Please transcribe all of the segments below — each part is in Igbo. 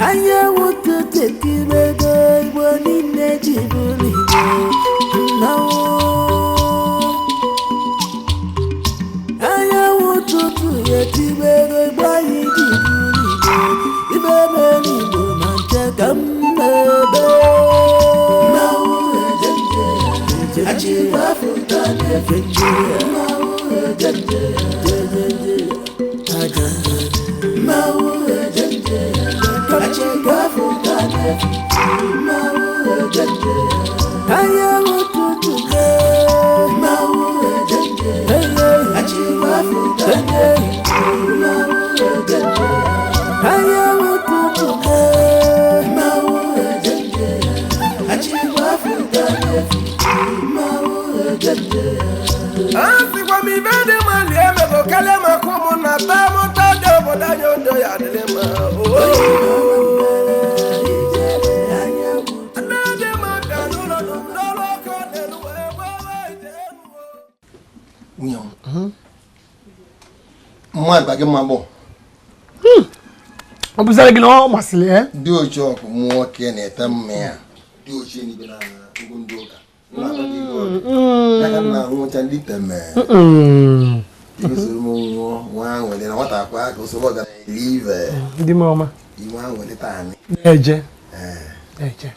Anyanwụ ụtụtụ etibego, Igbo niile ji bụrụ Igbo mmanwụ. Anyanwụ ụtụtụ etibego, Igbo anyị ji bụrụ Igbo. Ibe mere Igbo na nche ka m na-ebe. Mmanwụ ejenje, achịkwa na-efe nje. Mmanwụ ejenje, jejeje, ajenje. Mmanwụ ejenje, achịkwa na-efe nje. Mmanwụ ejenje, anyanwụ ụtụtụ. Mmanwụ ejenje, achịkwa na-efe nje. Mmanwụ ejenje, anyanwụ ụtụtụ. Mmanwụ ejenje, achịkwa na-efe nje. Mmanwụ ejenje. A sịkwa m ibe dị mma lie emego karịa maka ụmụnna taa mụta dị obodo anyị odo ya adịrị mma. Nne dị mma bịa n'ụlọ n'ụlọ ọkụ n'elu wee gbawa ite elu. Nwunye m, mma gba gị mma gbọ. Ọ bụzara gị na ọ masịrị ya. Ndị ochi ọkụ mụ nwoke na-ete mma ya dị ochie n'ibe na ugwu ndị ụka ya ka m na-ahụ ncha ndị teme usoro m nwụọ nwa nwere na nwata akwa aka usoro ọgaranya ive. Ndị m ọma. Iwe ahụ taa anyị. Na-eje na-eje.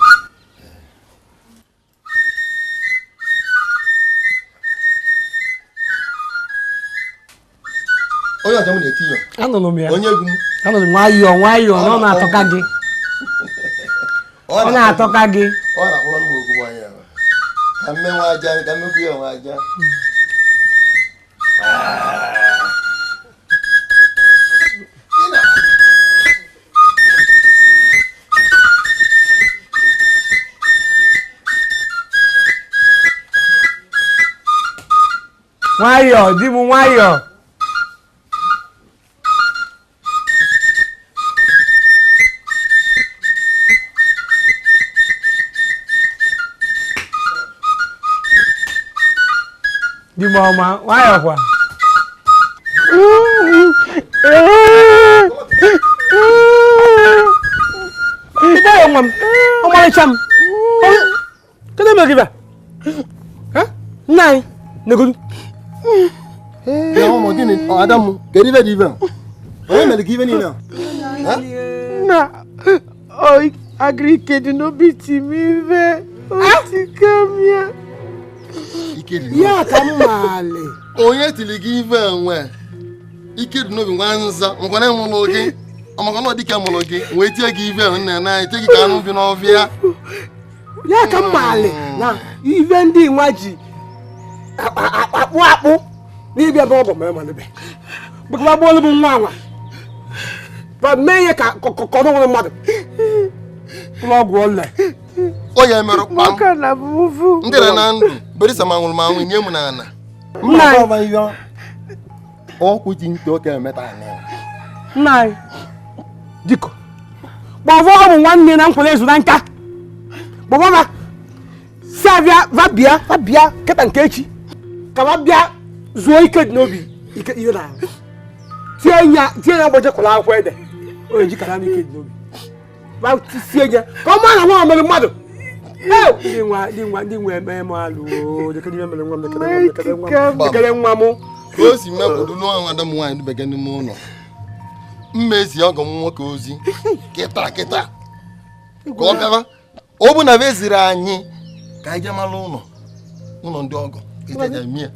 Onye ọcha m na-eti ya. Anụrụ m ya. Onye egwu m. Anụrụ m nwayọọ nwayọọ na ọ na-atọka gị. Ọ na-atọka gị. Ọ na-akpọrọ m okwu nwanyị ka mme nwa aja ka mmekwu ya nwa aja. Nwayọọ di m nwayọọ. Di m ọma, nwayọọ kwa. Ide ya nwa m, ọmarịcha m. Kedu eme gị bịa? Nna anyị, negodu. Ya ụmụ gịnị? Ọ ada m, kedu ife dị ife a? Onye mere gị ife niile a? Na ọ agrike dị n'obi timi ife otikamia. Ike dị n'obi. Ya ka m maali. Onye tiri gị ife enwe? Ike dị n'obi nwa nza, nkwana mụrụ gị. Ọmaka na ọ dịka mụrụ gị, wee tie gị ife enwe nna na tie gị ka anụ bi n'ọfịa. Ya ka m maali na ife ndị nwa ji akpụ akpụ n'ịbịa bụ ọgọ ma emalebe. Bụkwa gbuolu m nwa anwa. Ba mee ihe ka kọrọ nwere mmadụ. Ụlọ ọgwụ ole. O ya emerụ kpam. Maka na bụfu. Ndị na na ndụ, berisa ma nwụrụ ma nwụ nye m n'ala. Nna anyị. Ọkwụ ji ntị oke emeta anị. Nna anyị. Diko. Kpọvọ ụmụ nwanne na nkwere ezu na nka. Kpọvọ ma. Si abịa va bịa va bịa kịta nke echi. Ka va bịa zuo ike dị n'obi ike ihe na. Tie ya tie ya gbaje kwụrụ akwụkwọ ede. O eji kara m ike dị n'obi. Va sie ya ka ọ maa na nwa mere mmadụ. Ndị nwa ndị nwa ndị nwa eme m alụ oo. Dekere ihe mere nwa m dekere nwa m dekere nwa m dekere nwa m. Ka o si mepụta n'ọnwa ada m nwaanyị dubega n'ime ụlọ. Mma ezi ọgọ m nwoke ozi kịta kịta ka ọ bịaba. Ọ bụ na be ziri anyị ka anyị jee mara ụlọ ụlọ ndị ọgọ ejeje mie.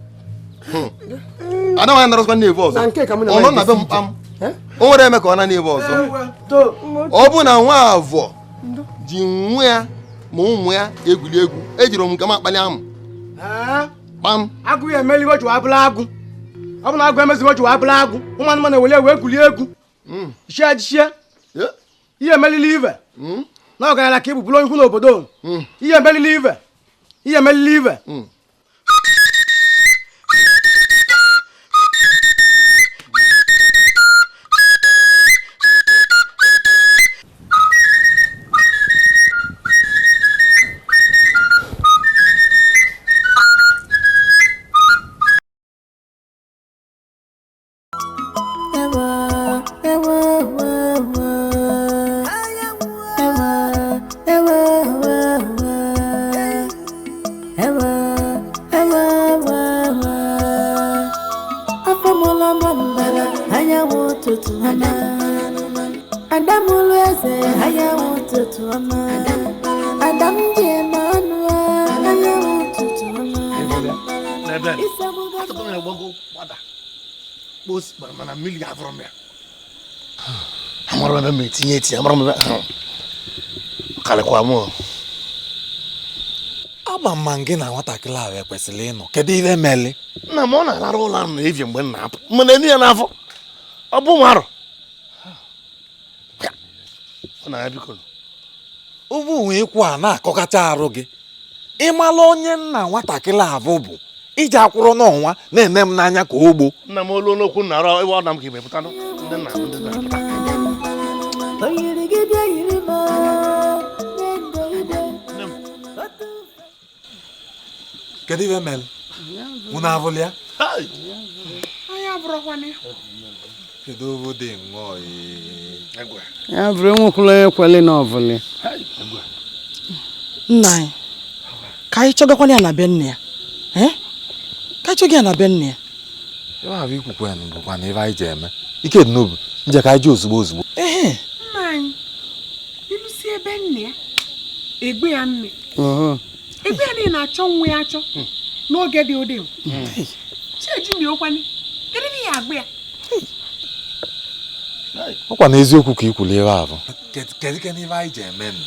Ada nwaanyị narọsịkwa na-ebu ọzọ. Na nke ka mụ na Ọ nọ nwaanyị na be m ga-esi kpam. O nwere eme ka ọ na na-ebu ọzọ. Ọ bụ na nwa avọ ji nwa ya ma ụmụ ya egwuri egwu ejiri m nke m akpali amụ. Kpam. Agụ ya emeligo ji abụla agụ. Ọ bụ na agụ emezigo ji abụla agụ. Ụmụ anụmanụ eweli ewe egwuri egwu. Chie jichie. Ihe emelili ive. Na ọgaranya ka ịbụ bụrụ onye ukwu n'obodo. Ihe emelili ive. Ihe emelili ive. Ewa, ewa, ewa, ewa. ọma. Adamụlụ eze, anyanwụ ụtụtụ ọma. Adam ji eme ọnụ, anyanwụ ụtụtụ ọma. N'ebe atụtụ na-agbago gbada kposi mana mmiri afọrọ m ya. Amara m ebe m etinye etinye, amara m ebe karịkwa m. Ama mma gị na nwatakịrị ahụ ekwesịrị ịnọ. Kedu ihe meli? Nna m ọ na-alarụ ụlọ ahụ na-evie mgbe m na-apụ. Mana enu ya n'afọ. Ọ bụ m arụ. Ọ na ya biko. Ụbụ nwe ịkwụ a na-akọkacha arụ gị. Ịmala onye nna nwatakịrị ahụ bụ iji akwụrụ n'ọnwa na-ene m n'anya ka ogbo. Nna m olu n'okwu nna arụ ebe ọ na m ka imepụta ndị nna ndị nna. Oyiri gị bịa yiri m, na-endo ide. Kedu ihe mere? Unu avụlụ ya? Anyị abụrụkwana ya. Kedu obodo nnọọ ee? Ya bụrụ enwekwala onye kwele na ọvụlị. Nna anyị, ka anyị chọgakwana ya na be nne ya. Ka anyị chọga ya na be nne ya. Ebe ahụ ikwukwe bụkwa na ebe anyị ji eme. Ike dị n'obi, nje ka anyị ji ozugbo ozugbo. Nna anyị, ilusi ebe nne ya, egbe ya nne. Egbe ya niile na-achọ nwa ya achọ n'oge dị ụdị. Chieji miokwane, kedu ihe ya agba ya? Ọkwa na eziokwu ka ikwuli ebe ahụ. Kedu ka ebe anyị ji eme nụ?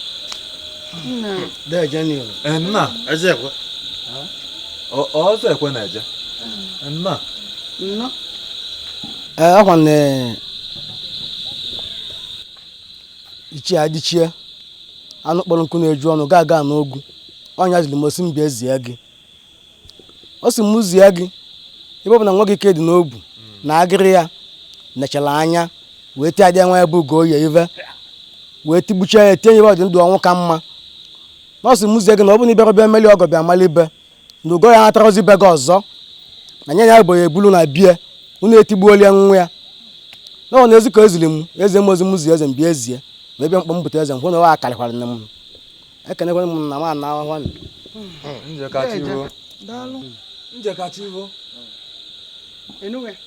Nna. Ezekwe. Ọzọ ekwe na-eje. Nna. Nna. Ọkwa na ichie adịchie anụ kpọrọ nkụ na-eju ọnụ ga-aga n'ogwu. Ọnya ziri m osi m bịa zie gị. O si m zie gị ebe ọ bụ na nwa gị ke dị n'obu na agịrị ya nechara anya wee tie adị nwa ya bụ ugo oye ive wee tigbuchie ya tie ya ebe ọ dị ndụ ọnwụ ka mma. Na ọ si m zie gị na ọ bụ na ịbịara bịa meli ọgọ bịa mali ibe na ugo ya natarazi ibe gị ọzọ na nye ya bụ ya ebulu na bie unu etigbuola ya nwa ya. Na ọ na ezi ka eziri m eze m ozi m zie eze m bịa ezie ma ebe mkpọ m bute eze m hụ na ọ akarịkwara nne m. Ekenekwana m na m ana ahụhụ. Njekachiwo. Enuwe.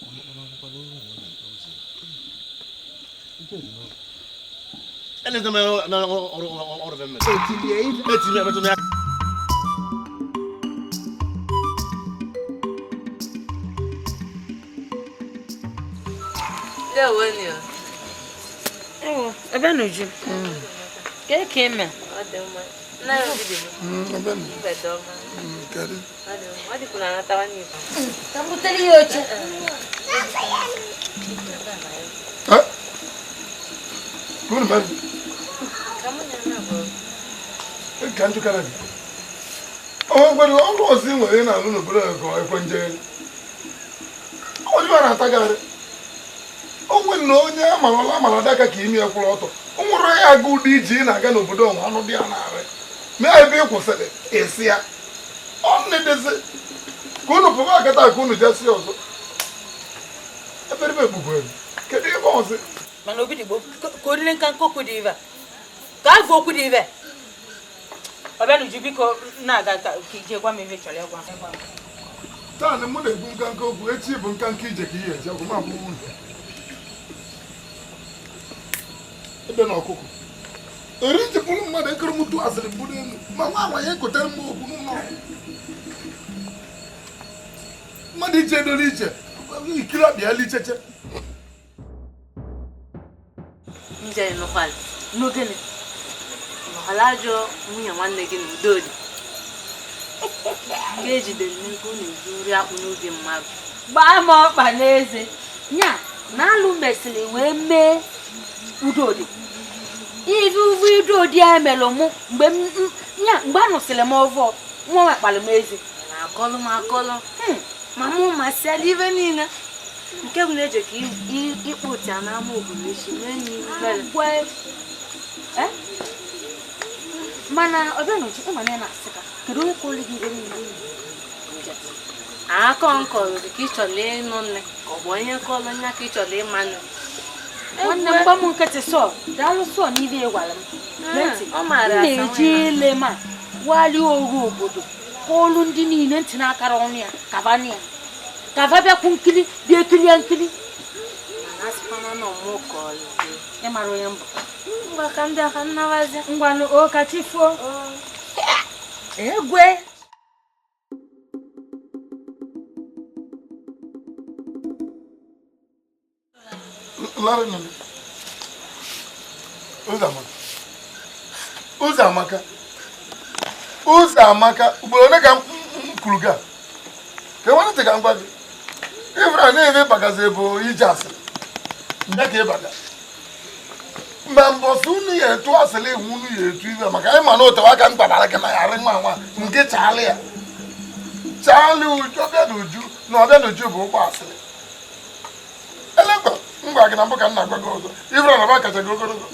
Ebe n'uju. Ke ka ime? O nwere ọrụ ọzọ ị nwere na-alụ n'obodo ka ekwe njegharị. Ọ na-atagharị. O nwere na onye amarala amara daka ka imi ya kwụrụ ọtọ. O nwere ya aga ụdị ije ị na-aga n'obodo ọnwa anụ dị ya narị. Mee ebe ị kwụsịrị esi ya. Ọ na-edezi ka unu pụba akata ka unu jesi ọzọ. Eberibe gbugbere. Kedu ebe ọzọ? Mana obi dị gboo ka orire nka nke okwu dị ive. Ka agụ okwu dị ive. Ọbịanuju biko na-aga ka ije gwa m ebe chọrọ ịgwa m. Taa na mụ na-ekwu nka nke okwu echi bụ nka nke ije ka ihe eji ọgụ m abụ unu. Ebe na ọkụkọ. Eri ji bụrụ mmadụ ekere m tụ asịrị bụrụ elu ma nwa nwa ya ekotere m okwu n'ụlọ. Mmadụ iche doro iche ikiri ọbịa icheche. Nje nụkwala n'ogene. Nụkwala ajọ nwunye nwanne gị na Udodi. Nke ejidere n'ego na-ezu nri akpụ n'oge mmadụ. Gbaa m ọkpa n'eze. Nya na alụ mesịrị wee mee Udodi. Ife uvu Udodi a melụ mụ mgbe mgbe a nụsịrị m ọvọ nwa nwa kpalụ m eze. Na akọlụ m akọlụ. Ma mụ masịala ife niile. Nke bụ na-eje ka ịkpụ ụtị a n'ama obodo echi mee n'ihu. Mana Ọbịanuju ịma na ị na-asị ka kedu onye kọrọ gị ibe niile? Akọ nkọrọ gị ka ị chọrọ ịnụ nne ka ọ bụ onye kọrọ nya ka ị chọrọ ịma nne. Nwanne m gba m nkịtị sọ daalụ sọ n'ibe ị gwara m. M na-eji ile ma walie oru obodo kọọlụ ndị niile ntị na-akara ọnụ ya kava ya. Kava bịakwu nkiri bịa ekirie nkiri. Ịmara onye mbụ. Ngwa ka ndị aka nnawazi. Ngwanụ o ka chi foo. Egwe. Ụzọamaka Ụzọamaka ugboro ole ka m kwuru gị a ka enwere ntị ka m gwa gị ịfụra na-ebe ịbagazi bụ ije asịrị ndị ka ịbaga mgbe mbọsị unu ya etu asịrị ihu unu ya etu ibe maka anyị ma na otewa aka m gbabara gị na ghara nwa nwa nke chaalị ya chaalị uju ọbịa na uju na ọbịa na uju bụ ụgbọ asịrị elekwa m gwa gị na mbụ ka m na-agwa gị ọzọ ịfụra na ba kacha gị ogologo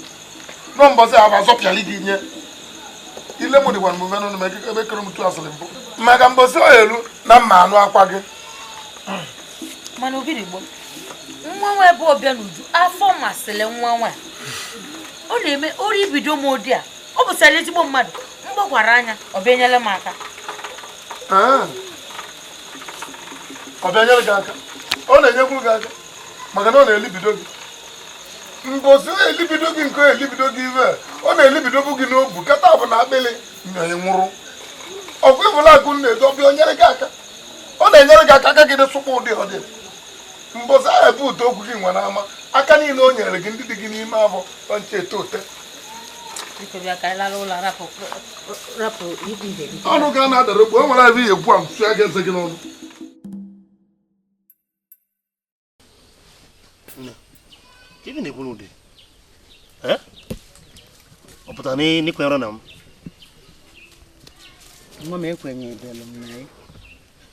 nọ mbọsị ahụ azọpịalị gị nye ile m dịkwa mgbe n'ọnụ ma ebe kere m tu asịrị mbụ maka mbọsị ọ elu na mma anụ akwa gị. Mana Obirigbo, nwa nwa ebe ọbịa n'uju afọ masịrị nwa nwa ọ na-eme ori ibido m ụdị a ọ bụsara ezigbo mmadụ mgbakwara anya ọ bịa nyere m aka. Ọ bịa nyere gị aka, ọ na-enyekwuru gị aka maka na ọ na-elibido gị mbosi na-elibido gị nke elibido gị ibe ọ na-elibidobu gị n'obu kata bụ na akpịlị nyonye nwụrụ ọgwụ ịbụla akụ na-edo ọbịa o nyere gị aka ọ na-enyere gị aka aka gị dị sụkwa ụdị ọ dị mbọsị ahụ ebe ụtọ okwu gị nwere ama aka niile o nyere gị ndị dị gị n'ime afọ nche eto ote ọnụ ga na-adara okwu o nwere ebe ihe ekwu a nsụ ya ga-eze gị n'ọnụ. Ibe na-ekwu n'ụdị ọ pụtara na ịkwenyere na m nwa m ekwenyebelụ m na ya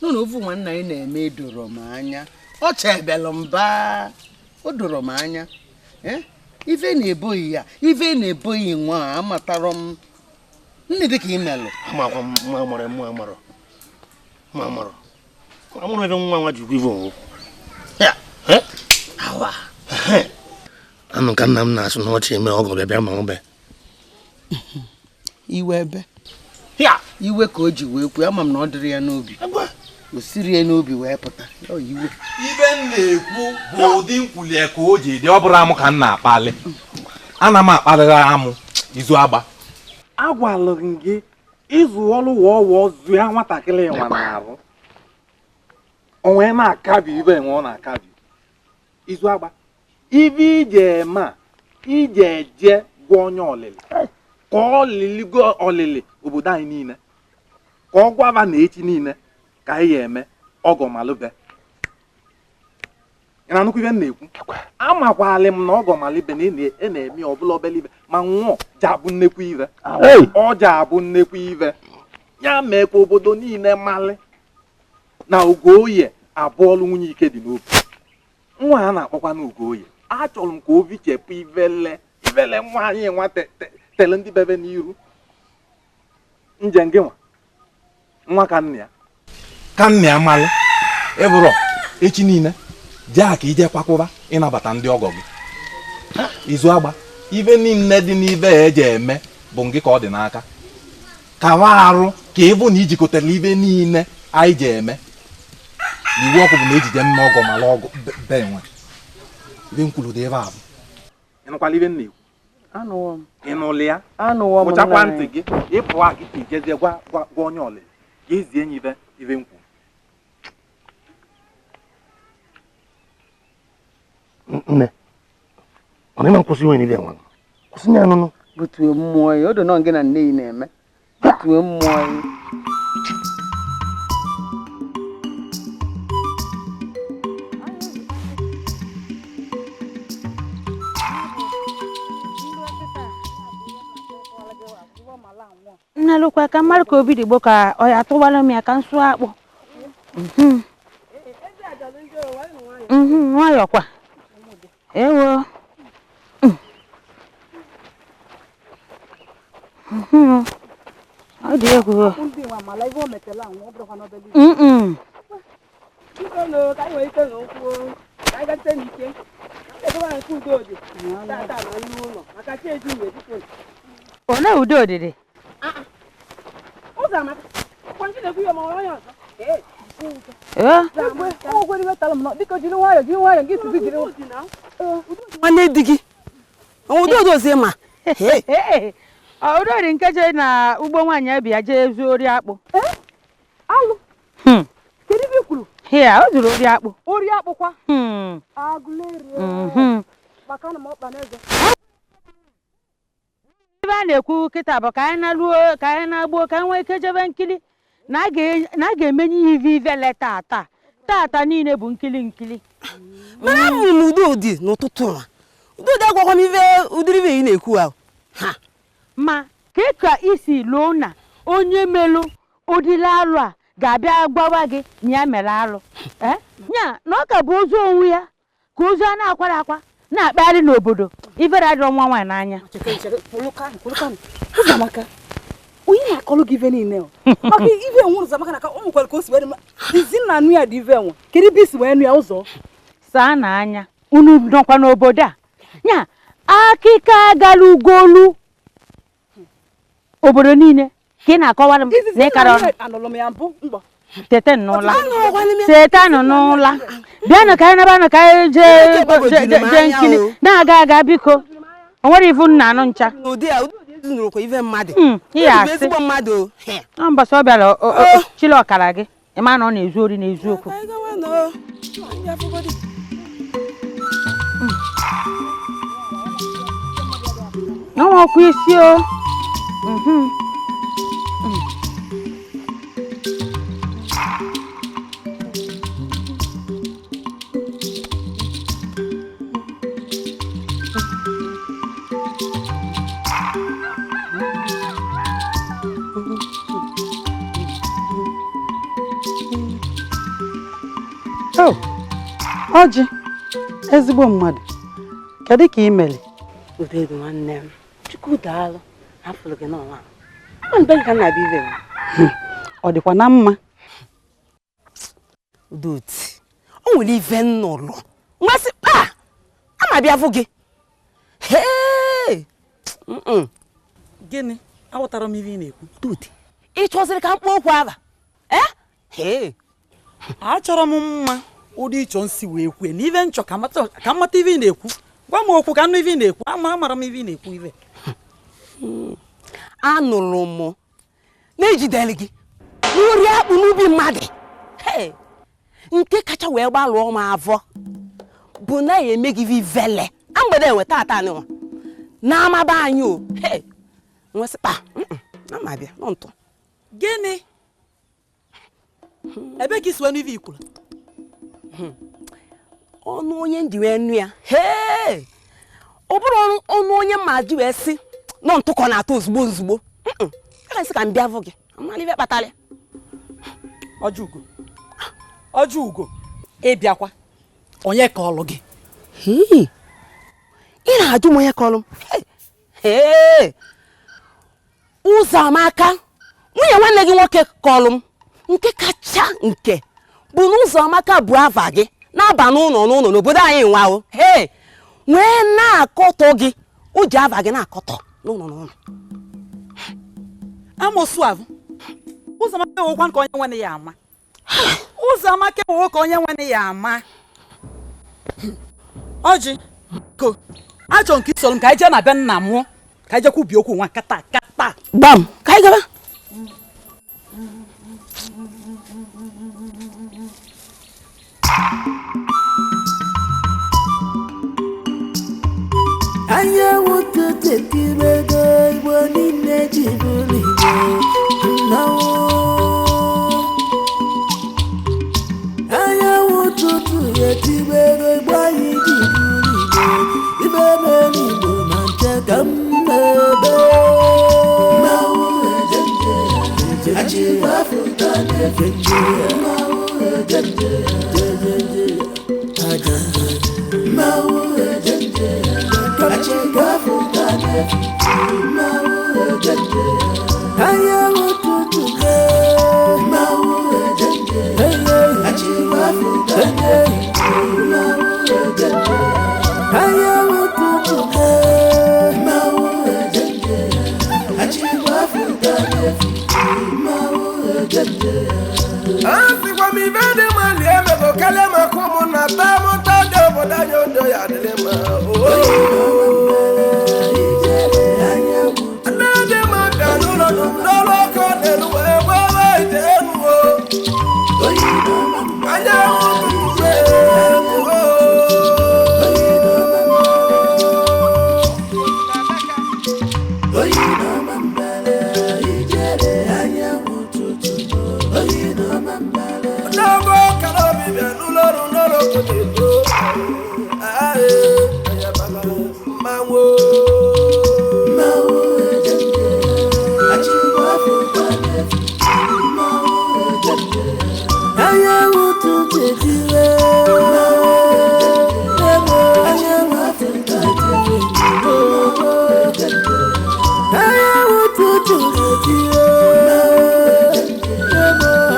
nọ na ofu nwanna anyị na-eme edoro m anya ọ chebelụ mba o doro m anya ife na-eboghị ya ife na-eboghị nwa a amatarọ m nne dị ka imelụ amụrụ ebe nwa nwa ji ukwu ive onwụ awa anụ ka nna m na-asụ na ọchị eme ọgọ bịa bịa ma ọbe iwe ebe iwe ka o ji wee kwuo ama m na ọ dịrị ya n'obi o siri ya n'obi wee pụta iwe ibe m na-ekwu bụ ụdị nkwuli ka o ji dị ọ bụrụ amụ ka m na-akpali ana m akpalịrị amụ izu agba agwalụ m gị ịzụ ọlụ wụọ wụọ zụọ nwatakịrị nwa na-arụ o wee na-akabi ibe nwe ọ na-akabi izu agba ibe ije eme a ije eje gwa onye ọlịlị ka ọ liligo ọlịlị obodo anyị niile ka ọ gwava na echi niile ka anyị ya eme ọgọ malụbe ị na-anụkwa ibe m na-ekwu amakwalị m na ọgọ malụbe na ị na-eme ọbụla obele ibe ma nwụọ ja bụ nnekwu ibe ọ ja bụ nnekwu ibe ya mee ka obodo niile malị na Ugoye abụọlụ nwunye ike dị n'obi nwa a na-akpọkwa na Ugoye achọrọ m ka obi chepụ ivele ivele nwa anyị nwa tele ndị bebe n'iru nje ngị nwa nwa ka nna ya ka nna ya malụ ịbụrụ echi niile jee ka ije kwakwụba ịnabata ndị ọgọ gị izu agba ibe niile dị n'ibe ya eji eme bụ ngị ka ọ dị n'aka ka wa arụ ka ịbụ na ijikọtara ibe niile anyị ji eme iwu ọkụ bụ na ejije mma ọgọ mara ọgọ be nwe ibe nkwulu dị ebe a bụ ịnụkwala ibe nna ekwu ịnụlị ya kpụchakwa ntị gị ịpụ a gị ka ijezie gwa gwa onye ọlịlị ka ezie enyi ibe ibe nkwu nne ọ na ịma nkwụsị onye n'ibe nwa kwụsị nye anụnụ butuo mmụọ ya odo nọ gị na nne ya na-eme butuo mmụọ ya. Nnalụkwa ka mmadụ ka Obirigbo ka ọ ya atụwala m ya ka m sụọ akpụ nwayọ kwa ewo ọ dị egwu olee udo odidi? Nwanne di gị. Udodo ozi ma. Udodi nke jee na ugbo nwaanyị abịa jee zuo ori akpụ. Alụ. Kedu ife i kwuru? Ya, o zuru ori akpụ. Ori akpụ kwa? Agụleri. Maka na m ọkpa n'eze. Ife a na-ekwu kịta bụ ka anyị na-ruo ka anyị na-agbuo ka anyị nwee ike jebe nkili na a ga-emenye ya ive ivele tata. Tata niile bụ nkili nkili. Mana abụrụ m Udodi n'ụtụtụ a. Udodi agwakwa m ife ụdịrị ife ị na-ekwu ahụ. Ha. Ma ka isi lụọ na onye melụ ụdịrị alụ a ga-abịa gwawa gị na ya mere alụ. Ya na ọ ka bụ ozu onwe ya ka ozu a na-akwara akwa na-akpagharị n'obodo ifere adịrọ nwa nwaanyị n'anya. Ụzọamaka, onye na-akọlụ gị ife niile o? Maka ife enwe Ụzọamaka na o nwekwara ka o si wee dị mma. Izi na anụ ya dị ife enwe. Kedu ebe isi wee nụ ya ụzọ? Saa na anya unu nọkwa n'obodo a. Ya akịka gara ugolu obodo niile ka ị na-akọwara m na ịkara ọnụ. Anụrụ m ya mbụ mgbọ. Tete n'ụla. Tetanụ n'ụla. Bịanụ ka anyị nabanụ ka anyị jee nkili na-aga aga biko. O nwere ifu nna anụ ncha. Ụdị a Udodi ezinụlọ ife mmadụ. Ihe asị. Ezigbo mmadụ. Ọ mbọsị ọ bịara chili ọkara gị. Ị ma na ọ na-ezu ori na-ezu okwu. N'ọnwa okwu isi o. Oh, Ọjị, ezigbo mmadụ, kedu ka ị mere? Udodi nwanne m, Chukwu daalụ, afụrụ gị n'ọnwa. Ama mbe ka na-abịa ibe m. Ọ dịkwa na mma? Udodi, o nwere ife nnụlụ. Nmasị kpa, ama bịa fụ gị. Hee! Gịnị? Aghọtara m ife ị na-ekwu. Udodi, ị chọziri ka mkpọ okwu aba? Eh? Hee! Achọrọ m mma ụdị ịchọ nsi wee kwue na ife nchọ ka mmata ife ị na-ekwu. Gwa m okwu ka nnu ife ị na-ekwu. Amara m ife ị na-ekwu ife. Anụrụ m na-ejidere gị n'ori akpụ n'ubi mmadụ. Nke kacha wee gbalụọ m avọ bụ na ya eme gị vivele. A mgbede enwe tata nwa na-amaba anyị o. Nwesịkpa ama bịa nọ ntụ. Gịnị? Ebe ka isi wee nụ ife ikwuru? Ọnụ onye nji wee nụ ya. Ọ bụrụ ọnụ onye mma ji wee sị nọ ntụkọ na-atọ ozugbo ozugbo. A ga-esi ka m bịa vụ gị. Amala ife kpatara ya. Ọjụugo. Ọjụugo, ị bịakwa. Onye ka ọlụ gị? Ị na-ajụ m onye ka ọlụ m? Ụzọamaka, nwunye nwanne gị nwoke ka ọlụ m. Nke kacha nke bụ na Ụzọamaka bụ ava gị na-aba n'ụlọ n'ụlọ n'obodo anyị nwa o. Wee na-akọtọ gị, o ji ava gị na-akọtọ n'ụlọ n'ụlọ. Amosu avụ. Ụzọamaka ewokwa ka onye nwanne ya ama. Ụzọamaka ewo ka onye nwanne ya ama. Ọjị, ko, achọ nke isoro m ka anyị jee na be nna m ka anyị jee kwubi okwu nwa kata kata. Gbam, ka anyị gaba. Anyanwụ ụtụtụ etibego Igbo niile ji bụrụ Igbo nnọọ. Anyanwụ ụtụtụ etibego Igbo anyị ji bụrụ Igbo ibe mere Igbo na nche ka m na-ebe. Mmanwụ ejenje, achịkwa Afrịka na-efe nje. Mmanwụ ejenje, jejeje, ajenje. Mmanwụ ejenje. Anyanwụ ụtụtụ mmanwụ ejenje, achịkwa Afrịka na-efe mmanwụ ejenje. Anyanwụ ụtụtụ mmanwụ ejenje, achịkwa Afrịka na-efe mmanwụ ejenje. Asịkwa m ibe dị mma lie emego kelee maka ụmụnna taa mụta dị obodo anyị odo ya adịrị mma. Oyi na-ama mbara, ijele anyanwụ ụtụtụ. Oyi na-ama mbara. N'ogo kara obi bịa n'ụlọ ọrụ n'ọrụ obodo Igbo. Ae, ayabala, mmanwụ. Mmanwụ ejenje, achịkwa afọ n'efu. Mmanwụ ejenje, anyanwụ ụtụtụ etiwe. Mmanwụ ejenje, anyanwụ Afrịka etiwe. Mmanwụ ejenje, anyanwụ ụtụtụ etiwe. Mmanwụ ejenje,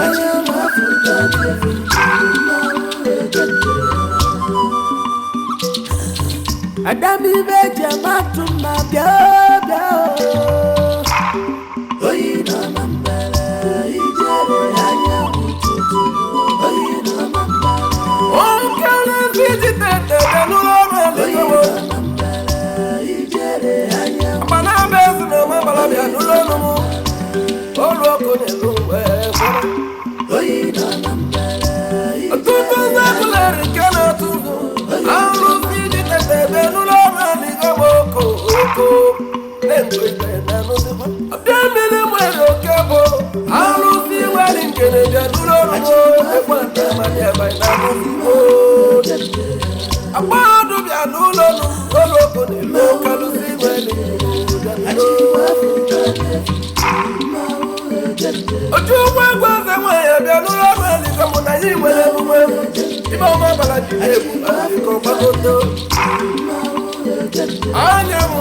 anyanwụ Afrịka etiwe. Mmanwụ ejenje. Adamibe jamatu ma bịa bịa o. Oyi na-ama mbara, ijele anyanwụ ụtụtụ. Oyi na-ama mbara. Okele fiji tete bịa n'ụlọ ọrụ eluigwe. Ijele anyanwụ. Agbana bụ ezi na ọma gbara bịa n'ụlọ ọrụ m. Olu ọkụ na-elu wee kwara. Oyi na-ama mbara. Ọtụtụ ụzọ ebulere nke na-atụ ụzọ. Arụsị ji tete bịa n'ụlọ ọrụ eluigwe bụ oko oko. Na-enwe ibe na n'ụzọ. Ọbịa mmiri nwere oke bụ arụsị nwere nkele bịa n'ụlọ ọrụ m. Ekwe nta ma bịa ebe na n'ụzọ. Agbado bịa n'ụlọ ọrụ olu ọkụ na-elu kalụsị nwere ojú ụgbọ egwu eze nwanyị bịa n'ụlọ ọrụ eluigwe mụ na ya nwere emume ibe ọma bara ji egwu akụkọ gbagoto anya m.